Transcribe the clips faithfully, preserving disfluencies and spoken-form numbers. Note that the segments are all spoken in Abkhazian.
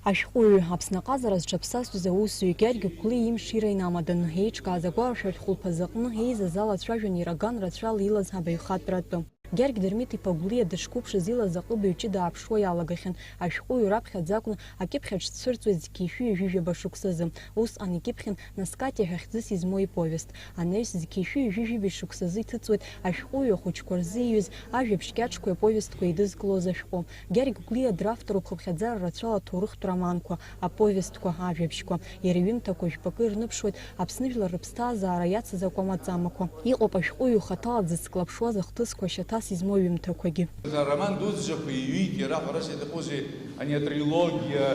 Ашәҟәыҩҩы, Аԥсны аҟазара зҽаԥсазтәыз аусзуҩ Гьаргь Гәлиа имшира инамадан, еиҿкааз агәалашәаратә хәылԥазы аҟны еизаз алацәажәон иара ган рацәала илаз абаҩхатәра атәы. Гьаргь Дырмит-иԥа Гәлиа дышқәыԥшыз илаз аҟыбаҩ ҷыда ааԥшуа иалагахьан, ашәҟәыҩҩы раԥхьаӡакәны акьыԥхь аҿ дцәырҵуеит зқьи жәшәи ҩажәижәаба шықәсазы. Усҟан икьыԥхьын Наскати ҳәа хьӡыс измоу иповест. Анаҩс зқьи жәшәи ҩажәижәибеи шықәсазы иҭыҵуеит ашәҟәыҩҩы ахәыҷқәа рзы ииҩыз ажәабжь кьаҿқәеи аповестқәеи еидызкылоз ашәҟәы. Гьаргь Гәлиа дравторуп хыԥхьаӡара рацәала аҭоурыхтә романқәа, аповестқәа, ажәабжьқәа. Иара иҩымҭақәа жәпакы ирныԥшуеит Аԥсны жәлар рыԥсҭазаара иацыз акәамаҵамақәа. Иҟоуп ашәҟәыҩҩы хаҭала дзыцклаԥшуаз ахҭысқәа шьаҭас измоу аҩымҭақәагьы. Ароман дуӡӡақәа иҩит иара, ҳәарас иаҭахузеи, ани атрилогиа,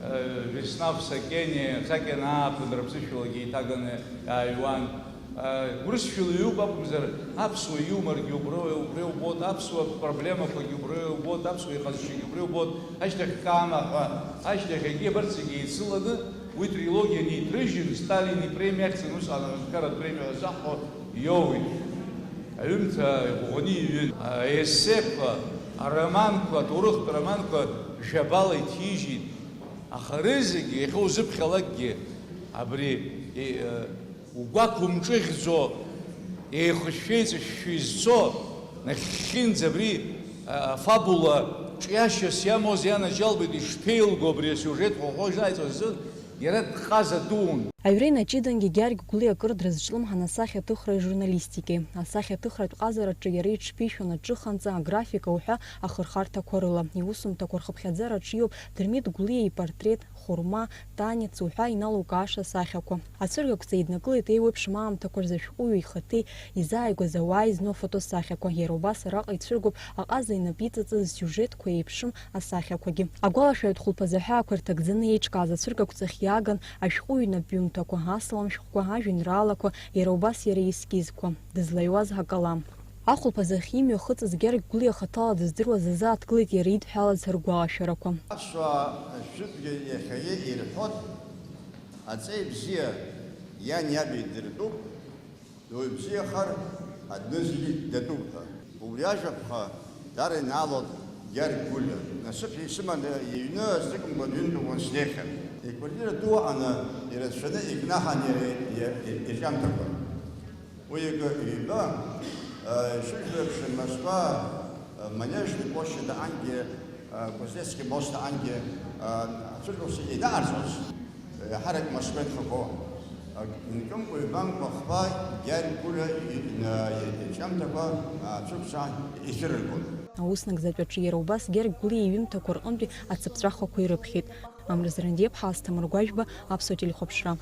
э, Весна в Сакене, Сакен ааԥын рыԥсышәалагьы еиҭаганы иааҩуан. Э, урысшәала иҩуп акәымзар, аԥсуа иуморгьы убра, убри убоит, аԥсуа проблемақәагьы убри убоит, аԥсуа иҟазшьагьы убри убоит, ашьҭахь Кама ҳәа, ашьҭахь егьи абарҭ зегьы еицыланы, уи трилогиа неиҭрыжьын, Сталин ипремиа ахьӡын, усҟан аҳәынҭқарратә премиа ҳәа заҳҳәо иоуит. Аҩымҭа иӷәӷәаны иҩын. Аессеқәа, ароманқәа, аҭоурыхтә романқәа жәабала иҭижьит. Аха рызегьы иахьа узыԥхьалакгьы абри, е, угәақәымҿыӷьӡо, еихышәшәа-еиҵышәшәа изцо, нахьхьынӡа абри, а, афабула ҿиашьас иамоз ианаџьалбеит, ишԥеилго абри асиужет ҳәа уҳәо ишааиҵоз азы, иара дҟаза дуун. Аҩреи наҷыдангьы Гьаргь Гәлиа акыр дрызҿлымҳан асахьаҭыхреи ажурналистикеи. Асахьаҭыхратә ҟазараҿы иара иҽԥишәон аҿыханҵа, аграфика уҳәа ахырхарҭақәа рыла. Иусумҭақәа рхыԥхьаӡараҿы иоуп Дырмит Гәлиа ипортрет, Хәырма, Танец уҳәа иналукааша асахьақәа. Ацәыргақәҵа еиднакылеит еиуеиԥшым аамҭақәа рзы ашәҟәыҩҩы ихаҭа изааигәаз ауаа изну афотосахьақәа. Иара убас араҟа ицәыргоуп аҟаза инапы иҵаҵаз асиужетқәа еиԥшым асахьақәагьы. Агәалашәаратә хәылԥазы аҳәаақәа ирҭагӡаны еиҿкааз ацәыргақәҵахь иааган ашәҟәыҩҩы инапҩымҭақәа, асалам шәҟәқәа, ажәеинраалақәа, иара убас иара иескизқәа, дызлаиуаз акалам. Ахәылԥазы ахьимҩахыҵыз Гьаргь Гәлиа хаҭала дыздыруаз азы ааҭгылеит иара идҳәалаз ргәалашәарақәа. Аԥсуаа жәытәгьы иахьагьы ирҳәоит, аҵеи бзиа иан иаб идыртәуп, дуаҩ бзиахар адәны зегьы датәуп ҳәа. Убри ажәаԥҟа даара инаалон Гьаргь Гәлиа. Насыԥ исыманы иҩны азныкымкәа дҩынтәыкәын снеихьан. Иквартира ду аҟны ирацәаны икнаҳан иара иа-, иа-, ирҿиамҭақәа. Уи икы ҩба, э, ишыжәдыруа еиԥш, Москва, э, Манежный площадь аҟангьы, э, Кузнецкий мост аҟангьы, э, ацәыргақәҵа ианаарҵоз, э, иаҳарак Москва инхақәоу, э, нкымкәа ҩба-нкәа хԥа Гьаргь Гәлиа и-, ина-, и-, ирҿиамҭақәа, э, ацәыргақәҵа ицәырыргон. Аус нагӡатәаҿы иара убас Гьаргь Гәлиа иҩымҭақәа рҟынтәи ацыԥҵәахақәа ирыԥхьеит. Амра Зрандиаԥҳа, Асҭамыр Гәажәба, Аԥсуа телехәаԥшра.